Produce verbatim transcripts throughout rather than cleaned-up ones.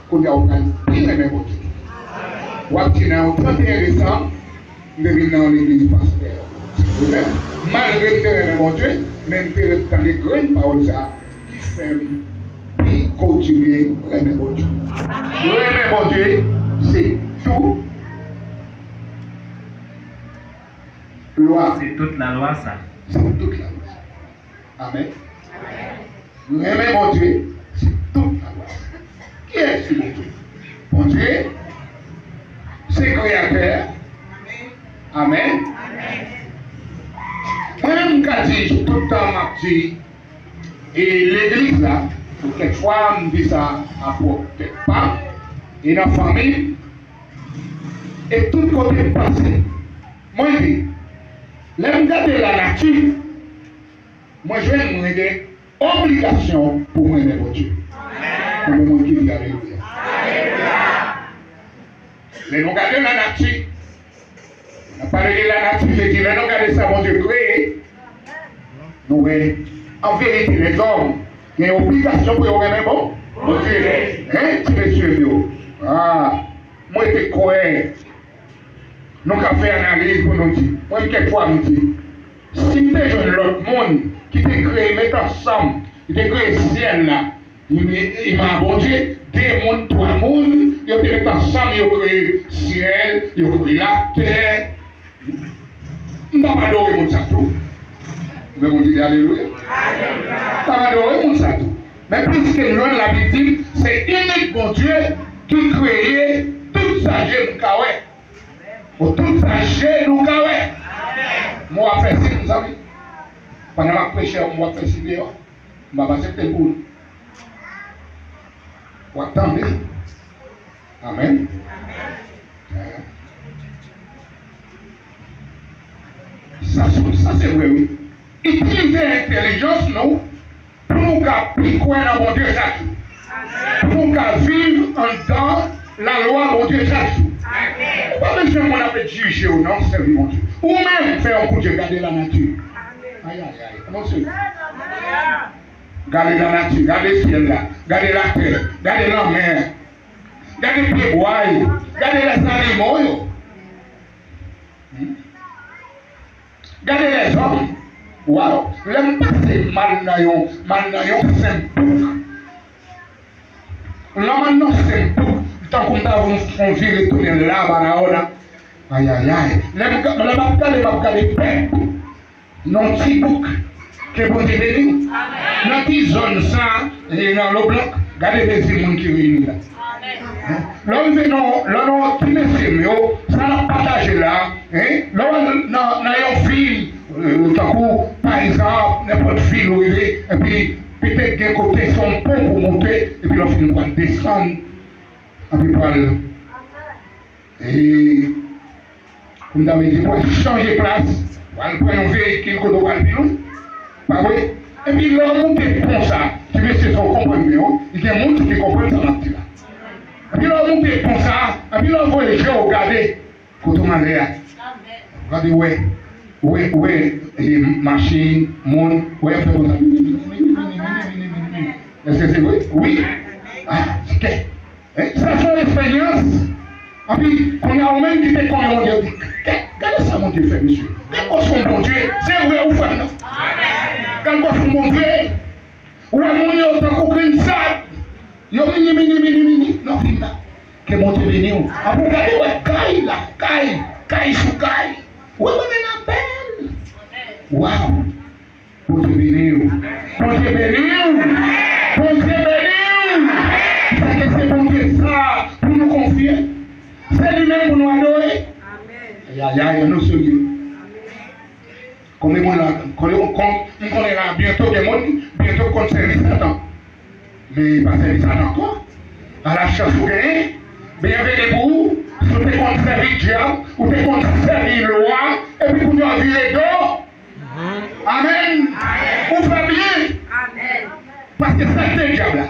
Kounye a w pral pi renmen Bondye. W ap di nan yon trannteyen desanm, m te vin nan yon legliz pastè. Ou menm, malgre m te renmen Bondye, men m te ret tande grenn pawòl sa a ki fè m pi kontinye renmen Bondye. Renmen Bondye, se tout lwa. Se tout lalwa sa. Se tout lalwa sa. Amèn. Renmen Bondye, se tout lalwa. Kiyès ki Bondye? Bondye se kreyatè a. Amèn. Mwen menm, m ka di, tout tan m ap di, e legliz la, kèk fwa m di sa a pwòp tèt pa m, e nan fanmi m, e tout kote m pase, mwen di, lè m gade lanati, mwen jwenn mwen gen obligasyon pou mwen renmen Bondye. Konbyen moun ki di alelouya? Lè nou gade lanati, n ap pale de lanati, se di lè nou gade sa Bondye kreye, nou wè, an verite, lèzòm gen obligasyon pou yo renmen bon Bondye. Hein, ti mesye m yo? Ah, mwen te kwè Nou ka fè analiz pou nou di. Mwen, kèk fwa, m di, si m te jwenn lòt moun ki te kreye, met ansanm, ki te kreye syèl la, imen a Bondye, de moun, twa moun, yo te met ansanm, yo kreye syèl, yo kreye latè, m t ap adore moun sa tou. Men moun di alelouya. M t ap adore moun sa tou. Men piske m jwenn Labib di m, se inik Bondye ki kreye tout sa je m ka wè. Bon, tout sa je nou ka wè. Mwen w ap fè si, mezanmi. Pandan m ap preche, mwen w ap fè si deyò. M p ap aksepte l pou ou. W ap tande. Amèn. Sa, se- sa se vre, wi. Itilize entèlijans nou pou nou ka pi kwè nan Bondye chak jou. Pou nou ka viv anndan lalwa Bondye chak jou. Ou pa bezwen moun ap jije w non, sèvi Bondye. Ou menm, fè yon kout je, gade lanati. Ayayay, non, se gade lanati, gade syèl la, gade latè, gade lanmè, gade pyebwa yo, gade lèzanimo yo. Hmm? Gade lèzòm. Waw. Lè m pase m al nan yon, m al nan yon senp bouk. Lè m al nan senp bouk, tankou m ta voye yon vire tounen la, Banaona. Ayayay. Lè m, lè m ap gade, m ap gade pèp nan ti bouk. Ke Bondye beni w. Nan ti zòn sa, e nan Leblanc, gade mezi moun ki reyini la. Lè w rive nan, lè nan ti mesye m yo, sa n ap pataje la, lè w al nan, nan yon vil, e, tankou, pa egzanp, nenpòt vil ou rive, epi petèt gen kote se yon pon pou moute, epi lè w fin pral desann, epi pral E, pou m ta vle di, pou al chanje plas, pou al pran yon veyikil kote w pral pi lwen. Pa vre? Epi lè w moute pon sa, ti mesye sa w konprann byen, wi. Li gen moun ki konprann sa m ap di la. Epi lè w moute pon sa, epi lè w voye je w gade kote w anlè a. Gade, wè, wè, wè, e, machin, moun, wè, y ap fè konsa. Èske se vre? Wi. Ah, kè. Sa se yon esperyans. Anpi, kounye a, ou menm ki te konnen Bondye, di, gade, gade sa Bondye fè, mesye. Gade kòs yon Bondye, se vre ou fè l, non? Gade kòs yon Bondye. Ou wè moun yo tankou grenn sab. Yo mini, mini, mini, mini. Nan fim nan. Ke Bondye beni w. Anpi, ou gade, ou wè kay la, kay, kay sou kay. Ou wè, Bondye nan bèl. Waw. Bondye beni w. Bondye beni w. Bondye beni w. Paske se Bondye sa pou nou konfye. Se li menm pou nou adore. Ayayay, annou serye. Konbyen moun la, konbyen, kon- m konnen la, byento gen moun, byento konn sèvi Satan. Men pa sèvi Satan ankò. Ala chans ou genyen. Byen vede pou ou, si w te konn sèvi dyab, ou te konn sèvi lwa, epi kounye a w vire do. Amèn. Ou fè byen. Paske sa k te dyab la,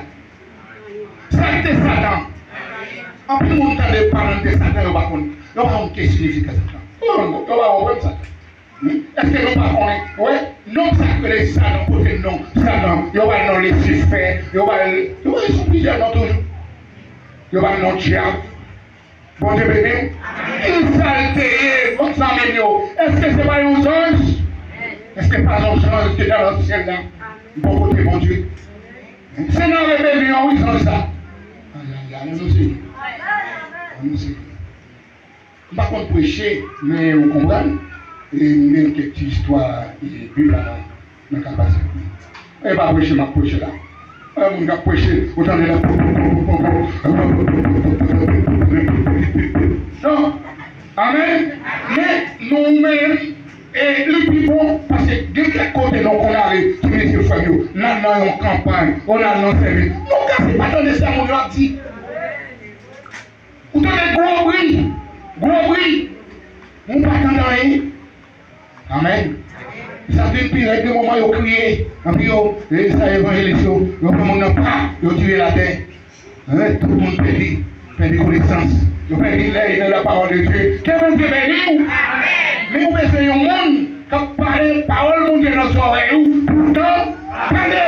sa k te Satan. Anpil moun tande pale de Satan, yo pa konn, yo pa konn ki siyifikasyon Satan. Yo pa konprann Satan. Èske nou pa konnen? Wè, non sa k rele Satan, pote non Satan, yo ba l non Lisifè, yo ba l, yo ba l sou plizyè non toujou. Yo ba l non dyab. Bondye beni w. Kisa l te ye, zanmi m yo? Èske se pa yon zanj? Èske pa yon zanj ki te nan syèl la? Bò kote Bondye. Se nan rebelyon, wi, zanj sa. Ayayay, annou seye. Annou seye. M pa konn preche, men ou konprann. E m gen kèk ti istwa, e, Bib la nan, nan kapasite. E pa preche m ap preche la. E moun k ap preche, ou tande la. Non. Amèn. Men nou menm, e li pi bon, paske gen kèk kote nou konn ale, ti mesye frè m yo, n al nan yon kanpay, ou n al nan sèvis. Nou ka se pa tande sa moun yo ap di. Ou tande gwo bri, gwo bri, ou pa tande anyen. Amèn. Sa vin pi rèd, gen moman yo kriye, anpi yo, e sa evanjelis yo, yo pran moun nan pa, yo tire l atè. Hein, tout moun pèdi, pèdi konesans. Yo pèdi lè yo nan la parole de Dieu. Ke Bondye beni w. Men ou bezwen yon moun k ap pale pawòl Bondye nan zòrèy ou, poutan, tande.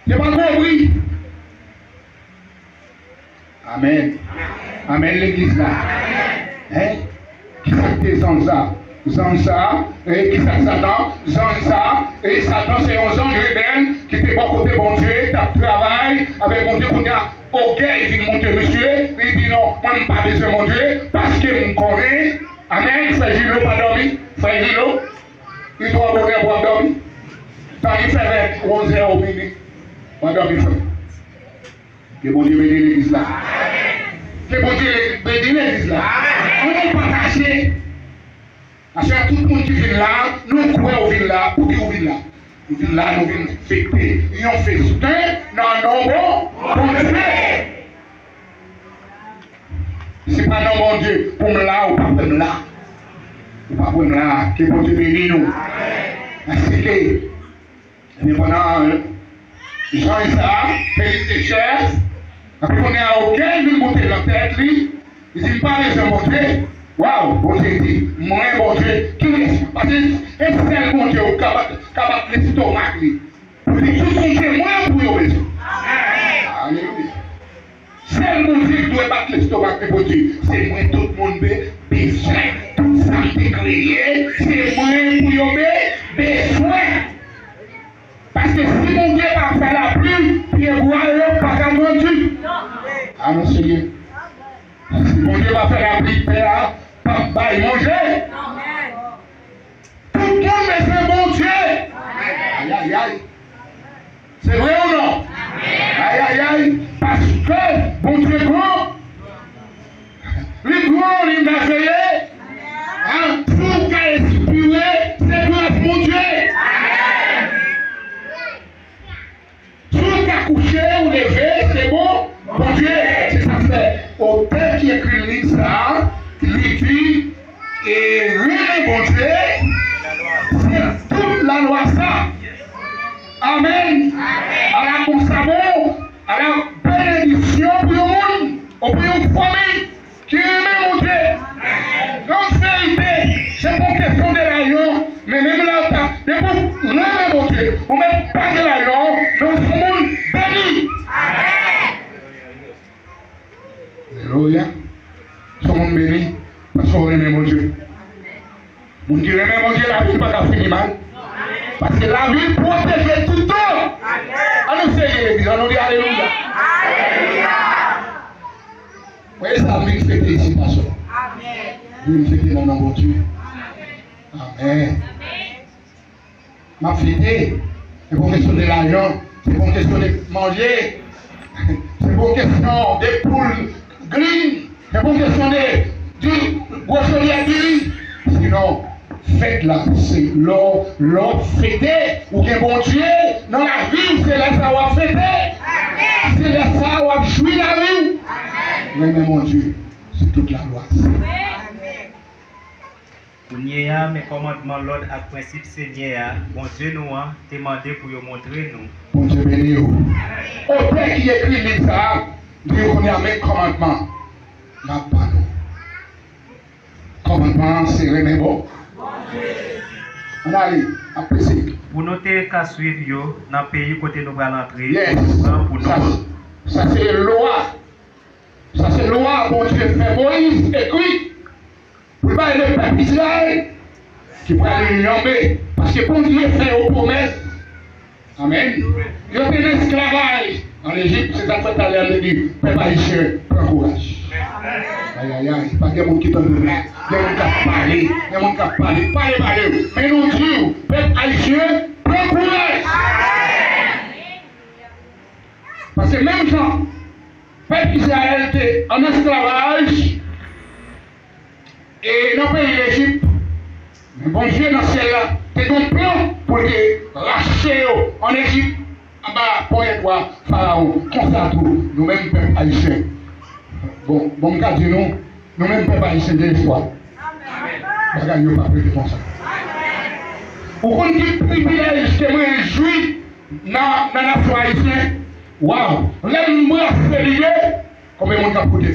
Se pa gwo bri. Amèn. Amèn, legliz la. Hein? Kisa k te zanj sa? Zanj sa, e kisa k Satan? Zanj sa, e Satan se yon zanj rebèl ki te bò kote Bondye, t ap travay avèk Bondye. Kounye a, ogèy vin monte misye, li di, "Non, mwen, m pa bezwen Bondye, paske m konnen." Amèn. Frè Jilo pa dòmi. Frè Jilo, li twò bonè pou w ap dòmi. Tan li fè vè onz è ou vini, w ap dòmi, frè. Ke Bondye beni legliz la. Ke Bondye beni legliz la. Ann nou pataje. Aswè a, tout moun ki vin la, nou kwè ou vin la. Poutèt ou vin la. Nou vin la, nou vin fete yon festen nan non bon Bondye. Se pa nan Bondye pou m la, ou pa kwè m la. Ou pa kwè m la. Ke Bondye beni nou. Paske Ebyen, pandan zanj sa a, Felix de Chèz, epi kounye a, okenn vin moute nan tèt li, li di, "M pa bezwen Bondye." Waw, Bondye di, "Mwen Bondye, ki res?" Paske e sèl Bondye ou ka bat, ka bat lestomak li. Pou li di, "Tout Bondye mwen pou yo bezwen." Alelouya. Sèl Bondye ki dwe bat lestomak li pou di, "Se mwen tout moun be-, bezwen. Tout sa m te kreye, se mwen pou yo be-, bezwen." Paske si Bondye pa fè lapli, pyebwa yo pa ka grandi. Ann seye. Si Bondye pa fè lapli, tè a p ap bay manje. Tout moun bezwen Bondye. Ayayay. Se vre ou non? Ayayay. Paske Bondye gran. Li gran, li mèveye. Hein? Si w ka respire, se gras Bondye. Si w ka kouche, ou leve, se bon Bondye. Se sa k fè otè ki ekri liv sa a, li di, e renmen Bondye, se tout lalwa sa. Amèn. Ala bon sa bon, ala benediksyon pou yon moun, ou pou yon fanmi. Ki renmen Bondye. Yon verite, se pa yon kesyon de lajan, men menm lè w ta, depi w renmen Bondye, ou menm pa gen lajan, men w se yon moun beni. Alelouya. Se yon moun beni, paske w renmen Bondye. Moun ki renmen Bondye, lavi l pa ka fini mal. Paske lavi l pwoteje toutan. Ann nou seye legliz, ann nou di alelouya. Alelouya. Mwen, e sa m vin fete isi, pastè. Amèn. M vin fete nan non Bondye. Amèn. M ap fete. Se pa yon kesyon de lajan. Se pa yon kesyon de manje. Se pa yon kesyon de poul grin. Se pa yon kesyon de, de gwo chodyè diri. Sinon, fèt la, se lè w, lè w ap fete, ou gen Bondye nan lavi w, se lè sa w ap fete. Se lè sa w ap jwi lavi w. Renmen Bondye, se tout lalwa. Kounye a, men kòmandman, lòd ak prensip Senyè a, Bondye nou an, te mande pou yo montre nou. Bondye beni w. Otè ki ekri liv sa a, li di kounye a, men kòmandman. N ap ban nou. Kòmandman an se renmen bon. Ann ale, ap prese. Pou nou te ka swiv yo nan peyi kote nou pral antre, yes, pou pran pou nou. Sa se lwa. Sa se lwa Bondye fè Moyiz ekri pou l bay le pèp Izrayèl ki pral lanbe. Paske Bondye fè yo pwomès. Amèn. Yo te nan esklavaj ann Ejip, se sa k fè talè a m te di, pèp ayisyen, pran kouraj. Ayayay, pa gen moun ki tande m la. Gen moun k ap pale, gen moun k ap pale, pale, pale. Men nou di w, pèp ayisyen, pran kouraj. Paske menm jan pèp Izrayèl te ann esklavaj e nan peyi Lejip, men Bondye nan syèl la te gen yon plan pou l te rache yo ann Ejip, anba ponyèt wa Farawon. Konsa tou, nou menm pèp ayisyen, bon, bon, m ka di nou, nou menm pèp ayisyen gen espwa. Bagay yo p ap rete konsa. Ou konn ki privilèj ke mwen jwi nan, nan nasyon ayisyen? Waw! Lè m brase lide, konbyen moun k ap koute?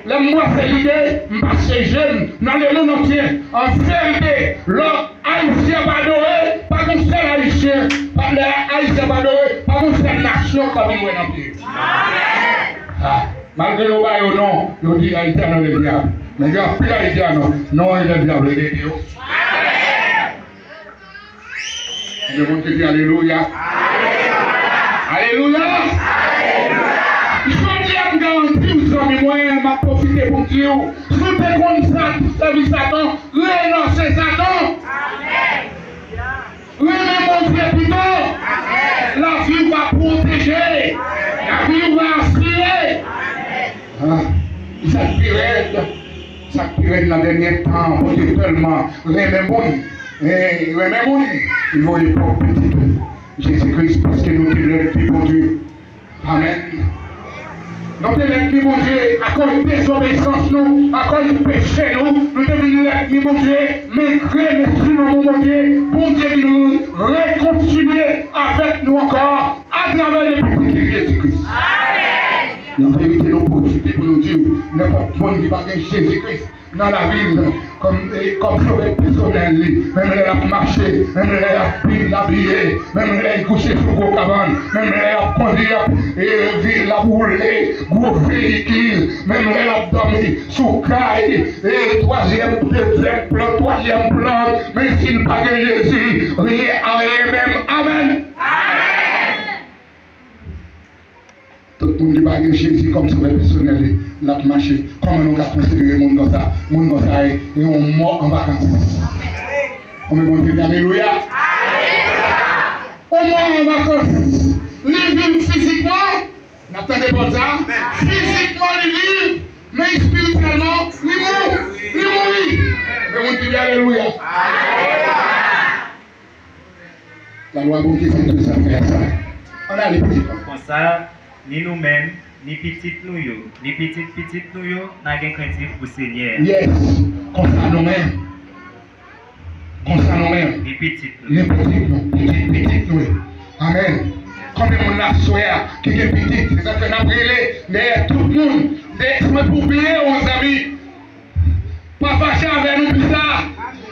Lè m brase lide, m pase je m nan lemonn antye. An verite, lè Ayisyen ap adore, pa gon sèl Ayisyen, pa, lè Ayisyen ap adore, pa gon sèl nasyon k ap vin wè nan pye. Ah, malgre yo ba yo non, yo di Ayiti a nan lèdyab. Men gen anpil Ayiti a non, non, lèdyab, lèdyab yo. Gen moun ki di alelouya. Alelouya. Jodi a, m garanti w, zanmi mwen, m ap pwofite pou m di w, si w te konn sa, sèvi Satan, renonse Satan. Renmen Bondye pito. Lavi w va pwoteje. Lavi w va asire. Ah, sa k pi rèd, sa k pi rèd nan dènye tan, Bondye tèlman renmen moun, eh, renmen moun, li voye pwòp pitit li, Jezi Kris, paske nou te lènmi Bondye. Amèn. Nou te lènmi Bondye akòz dezobeyisans nou, akòz peche nou, nou te vin lènmi Bondye, men grenn espri nou bon Bondye, Bondye vin rekonsilye avèk nou ankò atravè le pitit li Jezi Kris. Amèn. Nan verite, nou pwofite pou nou di w, nenpòt moun ki pa gen Jezi Kris nan lavi l kòm, eh, kòm sovè pèsonèl li, menm lè l ap mache, menm lè l ap bi-, l abiye, menm lè l kouche sou gwo kabann, menm lè l ap kondui, l ap, eh, vi-, l ap woule gwo veyikil, menm lè l ap dòmi sou kay, eh, twazyèm, dezyèm plan, twazyèm plan, men si l pa gen Jezi, ryen, anyen menm. Amèn. Amèn. Tout moun ki pa gen Jezi kòm sovè pèsonèl li, l ap mache. Kòman nou ka konsidere moun konsa? Moun konsa e, e yon mò an vakans. Konbyen moun ki di alelouya? Yon mò an vakans. Li viv fizikman, n ap tande pawòl sa, fizikman li viv, men espirityèlman, li mou-, li mouri. Konbyen moun ki di alelouya? Lalwa Bondye se tou sa fè sa. Ann ale pitit mwen. Konsa, ni nou menm, ni pitit nou yo, ni pitit pitit nou yo, n a gen krentif pou Senyè a. Yes. Konsa nou menm. Konsa nou menm. Ni pitit nou. Ni pitit nou. Pitit pitit nou yo. Amèn. Konbyen moun la aswè a ki gen pitit? Se sa k fè n ap rele dèyè tout moun. Dèyè, se pou bliye w, zanmi. Pa fache avè nou pou sa,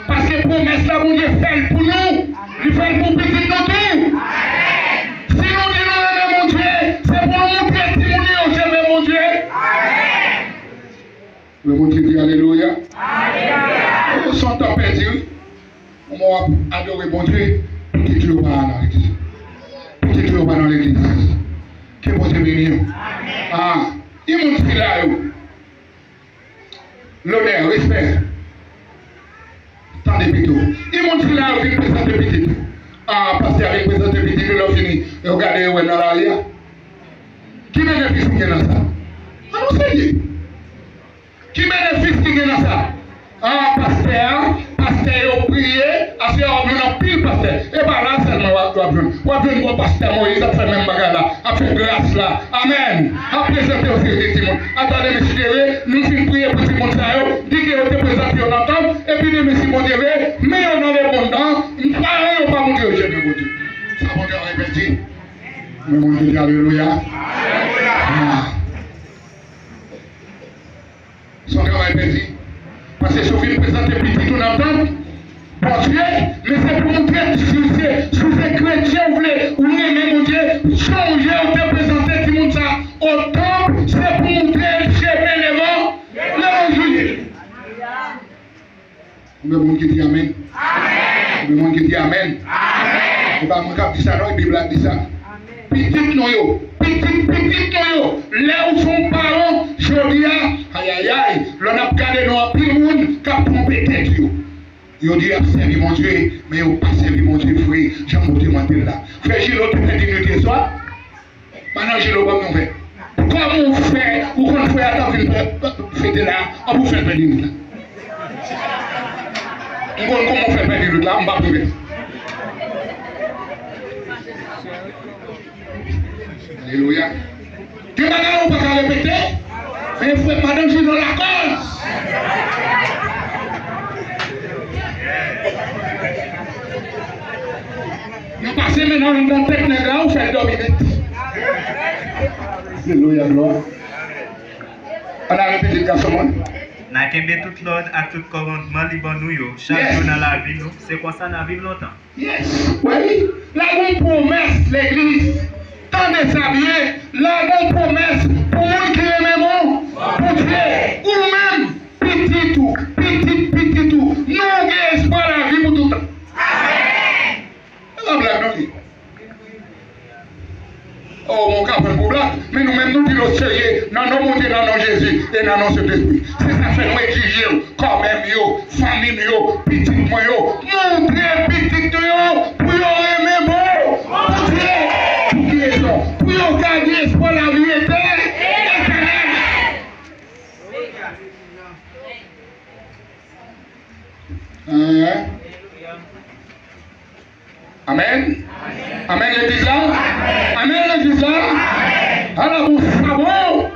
paske pwomès la Bondye fè l pou nou, li fè l pou pitit nou tou. Si nou di nou renmen Bondye, se pou nou montre timoun yo renmen Bondye. Men Bondye di alelouya. Alelouya. Se yon tan pèdi, wi. Kòman w ap adore Bondye, pitit ou yo pa nan legliz. Pitit ou yo pa nan legliz. Ke Bondye beni w. Ah, e moun sila yo. Lonè, respè. Tande pito. E moun sila yo vin prezante pitit. Ah, pastè a vin prezante pitit li, lè w fini, yo gade yo wè nan lari a. Ki benefis ki gen nan sa? An nou serye. Ki benefis ki gen nan sa? Ah, pastè a, pastè yo priye, aswè a w ap jwenn anpil pastè. E pa la sèlman w ap, w ap jwenn. W ap jwenn bon pastè Moyiz ap fè menm bagay la, ap fè gras la. Amèn. Ap prezante yon seri de timoun. Atò demen si Dye vle, nou fin priye pou timoun sa yo, di ke yo te prezante yo nan tanp, epi demen si Bondye vle, men yo nan lemonn nan, paran yo pa montre yo chemen Bondye. Sa bon travay pèdi. Men moun ki di alelouya. Ah. Se yon travay pèdi. Paske si w fin prezante pitit ou nan tanp Bondye, men se pou montre si w se, si w se kretyen, w vle, ou renmen Bondye, sonje w te prezante timoun Gen moun ki di amèn. Gen moun ki di amèn. E pa mwen k ap di sa non, e Bib la k di sa. Pitit nou yo, pitit pitit nou yo, lè ou se yon paran jodi a, ayayay, lè n ap gade nou anpil moun k ap twonpe tèt yo. Yo di y ap sèvi Bondye, men yo pa sèvi Bondye vre, jan Bondye mande l la. Frè Jilo te fè dinyite swa. Madan Jilo, ban m yon vè. Kòman w fè, ou konn frè a t ap vin fè, fete la, an pou fè l fè dinyite la? M konn kòman w fè l fè dinyite la, m p ap rive. Alelouya. Gen bagay ou pa ka repete, men frè, madan Jilo lakòz. Yo pase men nan, nan tèt nèg la, ou fè l dòmi nèt. Alelouya, glwa. Ann al pitit gason mwen. N a kenbe tout lòd ak tout kòmandman li ban nou yo chak Yes. jou nan lavi nou. Se konsa n a viv lontan. Yes. Wè wi. La gon pwomès, legliz. Tande sa byen. La gon pwomès pou moun ki renmen bon Bondye. Ou menm, pitit ou, pitit pitit ou, nou gen espwa lavi pou tout tan. Amèn. E pa blag non li. Oh, mwen ka pran pou blag, men nou menm nou di l oserye, nan non Bondye, nan non Jezi, e nan non Sentespri. Se sa k fè nou egzije w, kòmè m yo, fanmi m yo, pitit mwen yo, montre pitit nou yo pou yo renmen bon Bondye. Pou ki rezon? Pou yo ka gen espwa lavi etè-, etènèl. Hein? Amèn. Amèn legliz la. Amèn legliz la. Ala bon sa bon.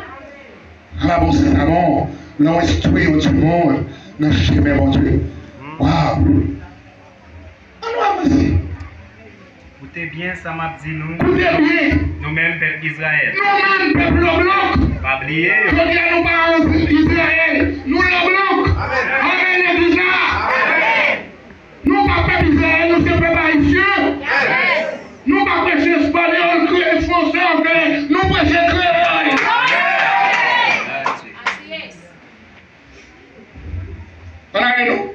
Ala bon sa bon. Lè w enstwi yon timoun nan chemen Bondye. Waw. Ann nou avanse. Koute byen sa m ap di nou. Koute byen. Nou menm pèp Izrayèl. Nou menm pèp Lòblòk. Pa bliye yo. Jodi a nou pa Izrayèl. Nou Lòblòk. Amèn legliz la. Nou pa pèp Izrayèl, nou se pèp ayisyen. Nou pa preche espanyòl, kreyòl, fransè, anglè. Nou preche kreyòl. Ann ale non.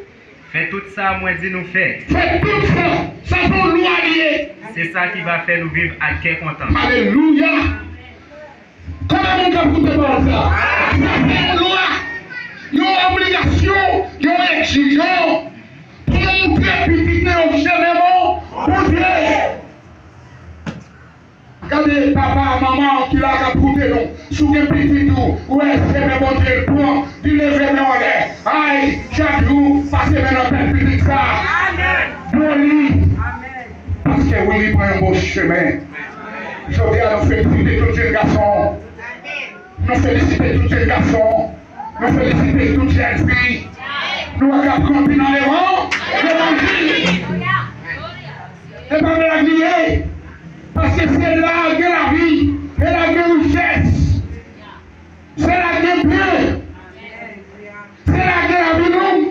Fè tout sa mwen di nou fè. Fè tout sa. Sa se yon lwa li ye. Se sa ki va fè nou viv ak kè kontan. Alelouya. Konbyen moun k ap koute pawòl sa? Sa se yon lwa, yon obligasyon, yon egzijans pou nou montre pitit nou yo chemen bon Bondye. Gade papa, manman ki la k ap koute nou. Si w gen pitit ou, ou wè chemen Bondye l pran, di leve men w anlè. Ay, chak jou, pase men nan tèt pitit sa. Bon li. Paske wi, li pran yon bon chemen. Jodi a, nou felisite tout jenn gason. Nou felisite tout jenn gason. Nou felisite tout jenn fi. Nou wè k ap grandi nan levan-, levanjil. E pa blag li ye. Paske se la gen lavi, se la gen richès, se la gen byen, se la gen lavi long,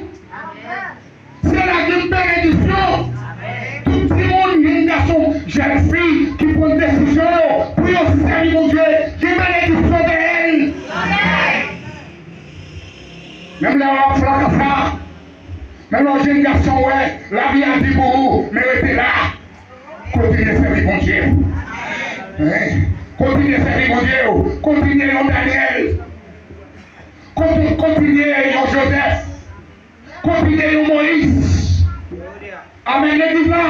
se la gen benediksyon. Tout timoun, jenn gason, jenn fi ki pran desizyon yo pou yo sèvi Bondye, gen benediksyon dèyè l. Menm lè w ap fè sa, menm lè w jenn gason, wè, lavi a di pou ou, men rete la. Kontinye sèvi Bondye w. Hein? Kontinye sèvi Bondye w. Kontinye yon Danyèl. Konti-, kontinye yon Jozèf. Kontinye yon Moyiz. Amèn, legliz la.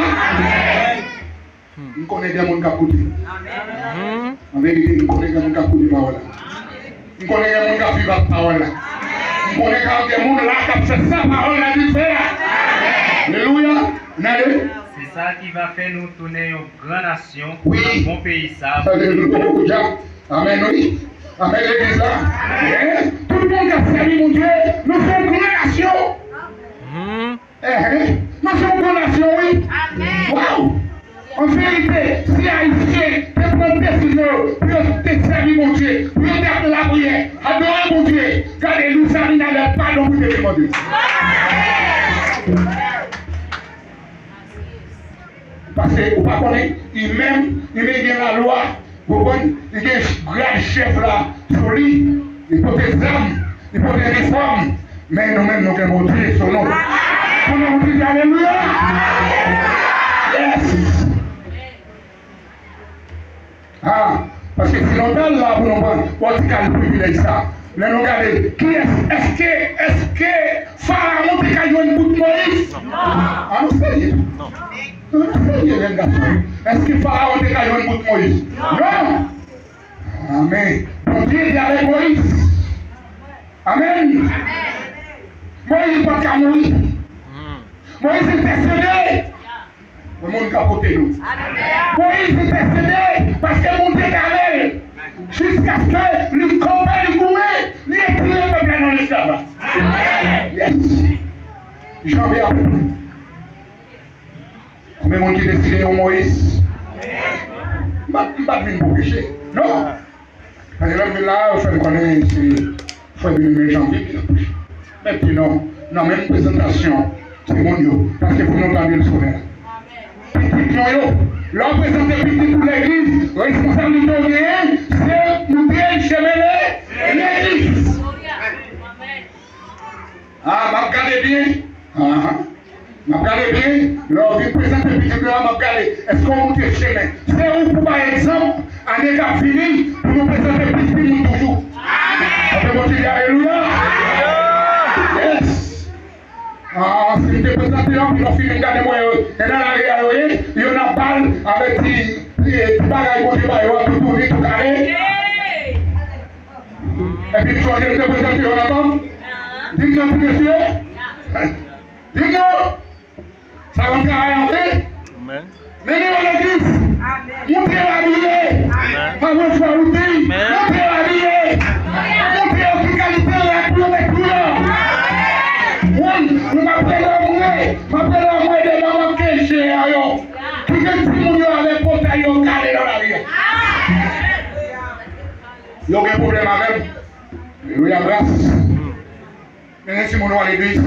M konnen gen moun k ap koute. An verite, m konnen gen moun k ap koute pawòl la. M konnen gen moun k ap viv ak pawòl la. M konnen gen moun la k ap fè sa pawòl la di fè a. Alelouya. N ale. Se sa ki va fè nou tounen yon gran nasyon nan bon peyi sa. Alelouya. Amèn, wi. Amèn, legliz la. Hein? Tout moun k ap sèvi Bondye, nou se yon gran nasyon. Enhen. Nou se yon gran nasyon, wi. Amèn. Waw! An verite, si Ayisyen te pran desizyon pou yo te sèvi Bondye, pou yo te ap lapriyè, adore Bondye, gade Louis Abinader padon pou te demande. Paske ou pa konnen, li menm, li menm gen lalwa, ou konprann, li gen grad chèf la sou li, li pote zam, li pote inifòm, men nou menm nou gen Bondye sou nou. Konbyen moun ki di alelouya? Yes. Ah, paske si nou t al la pou nou pran, bon, ti kal privilèj sa. Lè nou gade, kiyès, èske, èske Farawon te ka jwenn bout Moyiz? Non. An nou serye. Non. An nou serye, jèn gason. Èske Farawon te ka jwenn bout Moyiz? Non. Non. Amèn. Bondye te avèk Moyiz. Amèn. Moyiz pa t ka mouri. Moyiz entèsede. Yon moun ka pote nou. Moyiz entèsede paske Bondye t avè l jiskaske li kanpe, li goumen, li retire pèp la nan lesklavaj. Yes. Janvye apre. Konbyen moun ki deside yon Moyiz? M pa, m pa t vin pou peche. Non. Paske lè m vin la, yo fè m konnen se frè Benjamin Janvier ki nan peche. Men pi non, nan menm prezantasyon, se moun yo. Paske fòk nou tande l sou la. Pitit nou yo, lè w prezante pitit pou legliz, responsablite w genyen, se montre l chemen le, legliz. Ah, m ap gade byen. Ah, m ap gade byen. Lè w vin prezante pitit la, m ap gade. Èske w montre chemen? Se ou pou bay egzanp, ane k ap vini, pou nou prezante plis timoun toujou. Amèn. Anpil moun ki di alelouya. Yes. Ah, si m te prezante anpil, lè w fini m gade mwen yo. E nan lari a yo ye, yo nan bal, avèk ti, ti, ti bagay Bondye ba yo a, tou touni, tou kare. Epi m sonje m te prezante yo nan tanp. Di m non, ti mesye. Di m non. Sa ban m travay anpil. Amèn. Mennen yo legliz. Montre yo abiye. Amèn. Pa wè fwa ou di. Amèn. Montre yo abiye. Montre yo ki kalite rad pou yo met pou yo. Wi, nou m ap rele omwe. M ap rele omwe de manman keje a yo. Ki gen timoun yo avèk pòtay yo kale nan lari a. Yo gen pwoblèm avè m. Alelouya, gras. Mennen timoun ou al legliz.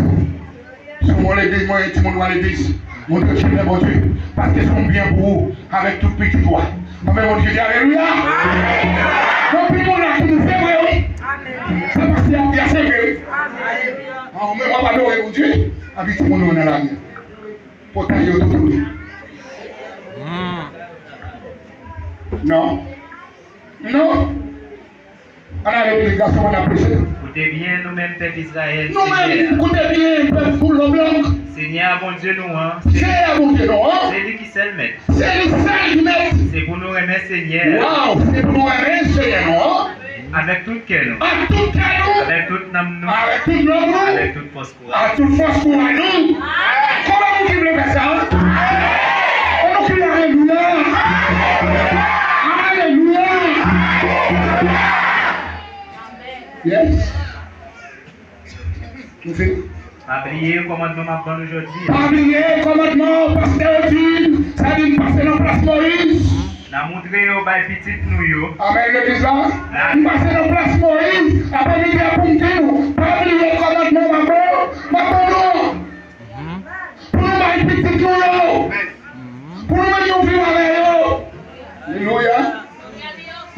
Si w gon legliz, mennen timoun ou al legliz. Montre yo chemen Bondye. Paske se yon byen pou ou avèk tout pitit ou a. Konbyen moun ki di alelouya? Gon pil moun la ki di se vre wi. Se paske y ap di a se vre wi. An, men w ap adore Bondye. Epi timoun ou nan lari. Pòtay yo tou touni. Non. Non. Ann ale legliz, gason, ann ap preche. Koute byen, nou menm pèp Izrayèl, nou menm, Senyè a. Koute byen, pèp Boulon Blank. Senyè a Bondye nou an, se, Senyè a Bondye nou an, se li ki sèl mèt. Se li sèl ki mèt. Se pou nou renmen Senyè a. Waw, se pou nou renmen Senyè nou an. Avèk tout kè nou. Ak tout kè nou. Avèk tout nanm nou. Avèk tout nanm nou. Avèk tout fòs. A tout fòs kouraj nou. Konbyen moun ki vle fè sa? An nou kriye alelouya. Alelouya. Yes. Nou fini? Pa bliye kòmandman m ap ban nou jodi a. Pa bliye kòmandman pastè yo di, sa di n pase nan plas Moyiz. N a montre yo bay pitit nou yo. Amèn, legliz la. N pase nan plas Moyiz, aprèmidi a pou m di nou, pa bliye kòmandman m ap ban, m ap ban nou. Pou nou bay pitit nou yo. Pou nou mennen yon vi avè yo. Alelouya.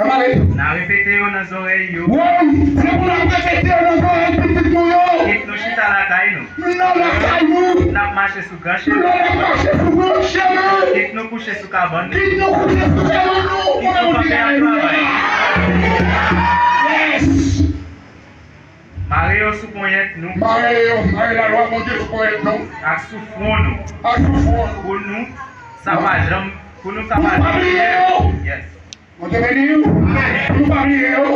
Ann ale. N a repete yo nan zòrèy yo. Wi, se pou n ap repete yo nan zòrèy pitit nou yo. Kit nou chita lakay nou. Nan lakay nou. N ap mache sou gran chemen. Lè n ap mache sou gran chemen. Kit nou kouche sou kabann nou. Kit nou kouche sou kabann nou. Kit nou kanpe al travay. Yes. Mare yo sou ponyèt nou. Mare yo, mare lalwa Bondye sou ponyèt nou. Ak sou fwon nou. Ak sou fwon nou. Pou nou, sa pa janm, pou nou kapab. Pou nou pa bliye yo. Yes. Bondye beni w. Pou nou pa bliye yo.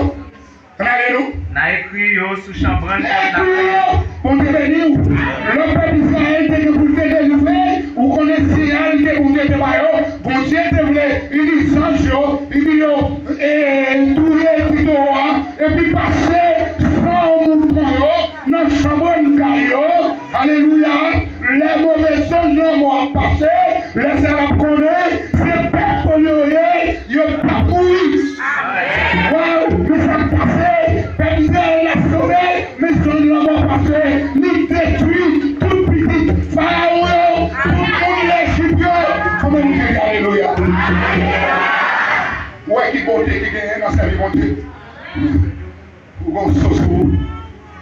Ann ale nou. N a ekri yo sou chanbrann pòt lakay nou. N a ekri yo. Bondye beni w. Lè pèp Izrayèl te gen pou l te delivre, ou konnen siyal ke Bondye te ba yo. Bondye te vle li di zanj yo, li di yo, e, touye ti towo a, epi pase san mouton yo nan chanbrann kay yo. Alelouya. Lè move zanj lanmò ap pase, lè sa l ap konnen se pèp yo ye, yo p ap mouri. Waw, men sa k pase, pèp Izrayèl la sove, men zanj lanmò pase, li detwi tout pitit Farawon yo, tout moun Lejip yo. Konbyen moun ki di alelouya? Ou wè ki bote ki genyen nan sèvi Bondye? Ou gon so sou ou.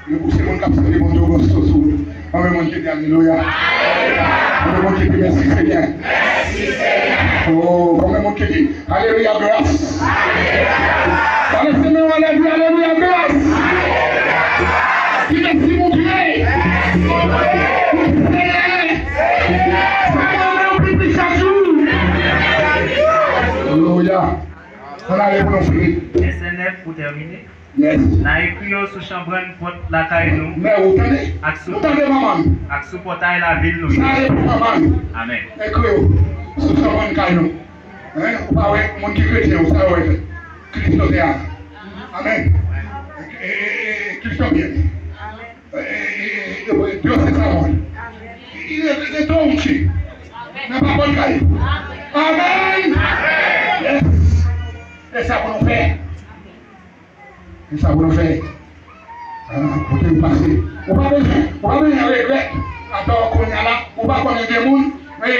Yo pou se moun k ap sèvi Bondye, ou gon so sou ou. Konbyen moun ki di alelouya? Konbyen moun ki di mèsi Senyè? Oh, konbyen moun ki di alelouya gras? Pale se men w anlè, di alelouya gras. Di mèsi Bondye. Pou Senyè. Sa mwen renmen w pi plis chak jou. Alelouya. Ann ale pou nou fini. Vèsè nèf pou tèmine. Yes. N a ekri yo sou chanbrann pòt lakay nou. Men ou tande? Ak sou Nou tande manman m? Ak sou pòtay lavil nou yo. Sa e pou manman m. Amèn. Ekri yo sou chanbrann kay nou. Hein? Ou pa wè moun ki kretyen, ou sa yo wè fè. Kris yo te a. Amèn. E, e, e, e, Kris yo byen. E, e, e, e, e, Dios es amor. I, i, i, i, i, nan pa pòt kay. Amèn. Yes. E sa pou nou fè. E sa pou nou fè. Ah, kote m pase. Ou pa bezwen, ou pa bezwen regrèt. Atò kounye a la, ou pa konnen gen moun, e,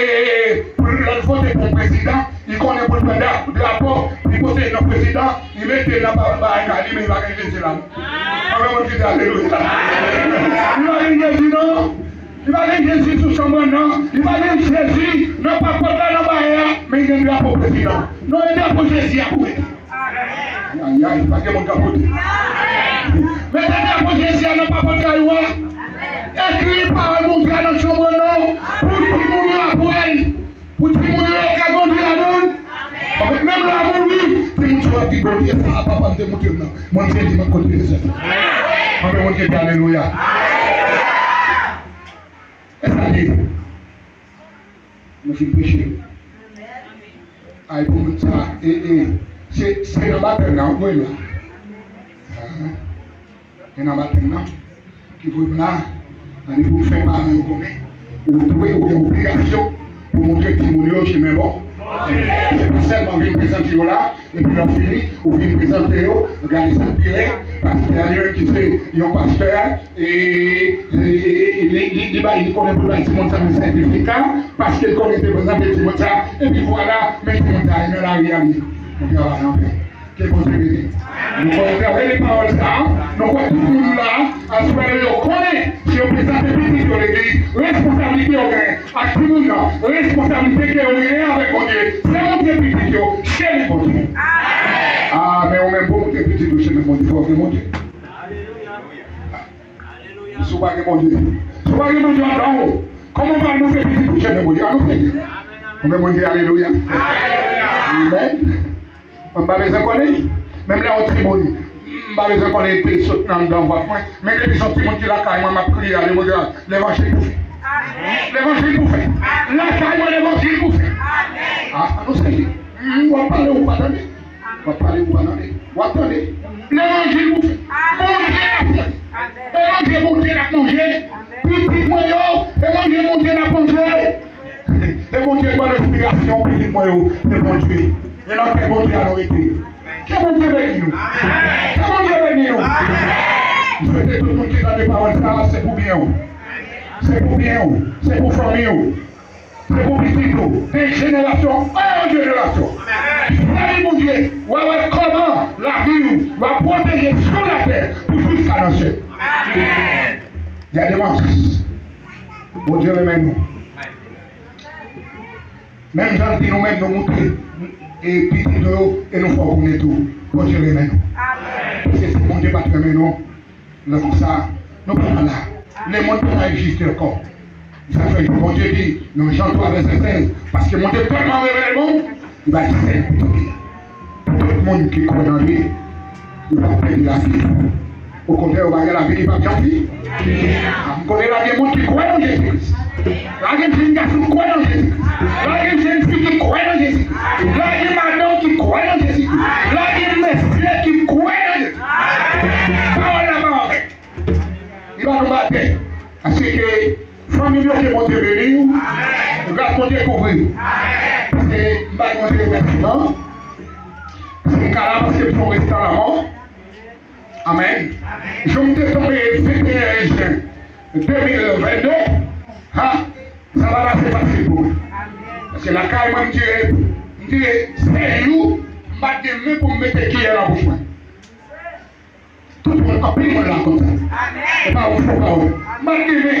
pou l vote pou yon prezidan, li konnen pou l pran dra-, drapo, li pote non prezidan, li mete nan ba-, bagay la, li, men li pa gen Jezi la. Konbyen moun ki di alelouya? Li pa gen Jezi non. Li pa gen Jezi sou chanm nan. Li pa gen Jezi nan papòt la, nan bagay la, men li gen drapo prezidan. Non, e drapo Jezi a pou mete. Ayayay, pa gen moun k ap pote. Mete drapo Jezi a nan papòt kay ou a. Ekri pawòl Bondye a nan chanm nan. Pou timoun yo aprann. Pou timoun yo ka grandi ladan l. Paske menm lè w mouri, timoun sa yo ap di, Bondye, sa a papa m te montre m nan. Mwen, m te di, mwen kontinye sèvi. Konbyen moun ki di alelouya? E sa l ye. Nou fin preche. Ay, pou moun sa, e, e, se, se nan batèm nan, ou kwè la. Ah, e nan batèm nan, ki voye m la, ann pou m fè paran yo konnen, ou dwe, ou gen obligasyon pou montre timoun yo chemen bon. Se pa sèlman vin prezante yo la, epi lè w fini, ou vin prezante yo, gade sa k pi rèd, pastè a li menm ki se yon pastè, e, e, e, e, li, li, li bay, li konnen pou l bay timoun sa menm sètifika, paske l konnen te prezante timoun sa, epi vwala, men timoun sa, e nan lari a li. Nou travay anpè. Ke Bondye beni. Nou kwè w travèse pawòl sa, nou kwè tout moun la, aswè yo konnen, si yo prezante pitit yo legliz, responsablite yo genyen. Ak timoun nan, responsablite ke yo genyen avèk Bondye, se montre pitit yo chemen Bondye. Amèn. Ah, men ou menm pou montre pitit ou chemen Bondye, fò w gen Bondye. Si w pa gen Bondye, si w pa gen Bondye anndan w, kòman w pral montre pitit ou chemen Bondye? An nou priyé. Ou gen Bondye, alelouya. Amèn. Mwen pa bezwen konnen. Menm lè yon timoun, m pa bezwen konnen te sot nan anndan vant mwen. Men depi se yon timoun ki lakay mwen, m ap kriye ale, mwen di, levanjil pou fè. Levanjil pou fè. Lakay mwen, levanjil pou fè. Ah, nou sezi. M, w ap pale, ou pa tande. W ap pale, ou pa tande. W ap tande. Levanjil pou fè. Bondye ap fè. E manje Bondye n ap manje. Pitit mwen yo, e manje Bondye n ap manje. E Bondye k ban enspirasyon pitit mwen yo, se Bondye. E nan kè Bondye a nou rete. Ke Bondye beni nou. Ke Bondye beni nou. M swete tout moun ki tande pawòl sa a, se pou byen w. Se pou byen w. Se pou fanmi w. Se pou pitit ou. De jenerasyon an jenerasyon. Sèvi Bondye. W a wè kòman lavi w va pwoteje sou latè pou jiska nan syèl. Y a des manches. Bondye renmen nou. Menm jan l di nou menm, nou moute e pitit nou yo, e nou fè w konnen tou, Bondye renmen nou. Paske si Bondye pa t renmen nou, lè konsa, nou pa t la. Lemonn pa ta egziste ankò. Sa fè Bondye di, nan Jan twa vèsè sèz, paske Bondye tèlman renmen lemonn, li bay sèl pitit li a. Pou tout moun ki kwè nan li, yo p ap pèdi lavi. Okontrè, yo va gen lavi ki p ap janti. M konnen la gen moun ki kwè nan Jezi Kris. La gen jèn gason ki kwè nan Jezi Kris. La gen jèn fi ki kwè nan Jezi Kris. La gen madanm ki kwè nan Jezi Kris. La gen mesye ki kwè nan Jezi Kris. Pawòl la pa anvè. Li pa tonbe atè. Paske fanmi m yo, ke Bondye beni w. Gras Bondye kouvri w. Paske m bay Bondye remèsiman. Paske m ka la, paske m se yon rezidan lanmò. Amèn. Jou m te tonbe venteyen jen de mil vennde, ha, sa pa t ase fasil pou mwen. Paske lakay mwen, m te, m te sèz jou, m pa t gen men pou m mete kiyè nan bouch mwen. Tout moun, anpil moun la konn sa. E pa yon fo pawòl. M pa t gen men.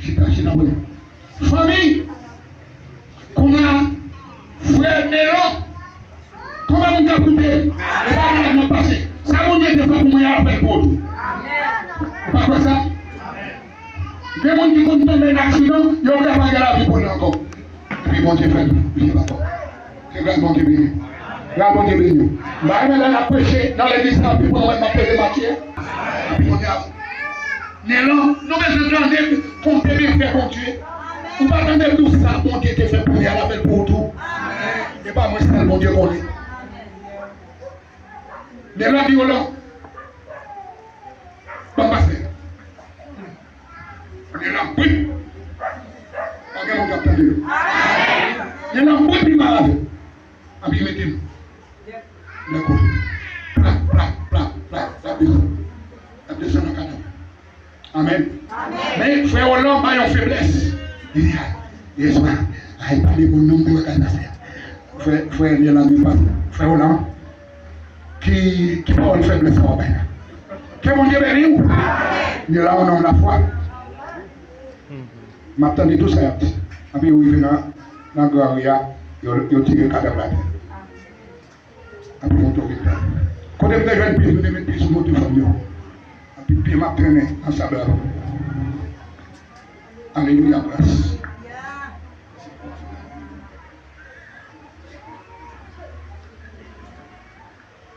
Chita, chita, bon. Fanmi, kounye a, frè Nelon, konbyen moun k ap koute? E pa malad m ap pase. Sa Bondye te fè pou mwen, y a fè l pou ou tou. Ou pa kwè sa? Gen moun ki konn tonbe nan aksidan, yo ka pa gen lavi pou li ankò. Epi Bondye fè l vini ankò. Ke gras Bondye beni. Gras Bondye beni. M pa renmen lè n ap preche nan legliz la, epi pou mwen, m ap pede matye. Epi Bondye a Men lan, nou bezwen tande konte byenfè Bondye. Ou pa tande tout sa Bondye te fè pou li a, l a fè l pou ou tou. E pa mwen sèl Bondye konnen. Men lan di yo lan. Ban m pase. Men lan, wi. Pa gen moun k ap tande yo. Men lan, wi, pi mal ale. Anpi mete m. Nan kote. Plap, plap, plap, plap. L ap desann. L ap desann nan kadav. Amèn. Men frè Olan ba yon feblès. Li di, ay, yèswa, ay, pa de moun non, m te wè kay pastè a. Frè, frè Olan, frè Olan. Ki, ki pawòl feblès sa w ap bay la? Ke Bondye beni w. Men la, yon nonm lafwa. M ap tande tou sa y ap di. Anpi yo rive nan, nan gran ri a, yo, yo tire kadav la atè. Anpi yo monte okipe. Kote m te jwenn pye, m te met pye sou moto fanm yo. Anpi pye m ap trennen nan sab la. Alelouya, gras.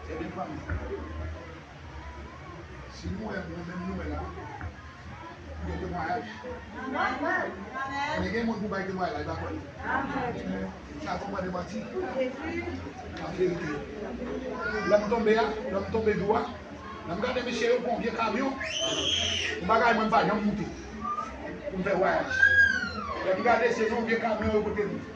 Ebyen, fanmi, si nou wè mwen menm nou wè la, m gen temwayaj. Men gen moun pou bay temwayaj la, li pa kwè. Sa fè mwen demanti. An verite. Lè m tonbe a, lè m tonbe dou a, lè m gade mesye yo pran yon vye kamyon, yon bagay mwen m pa janm moute pou m fè vwayaj. Lè m gade se yon vye kamyon yo pote m.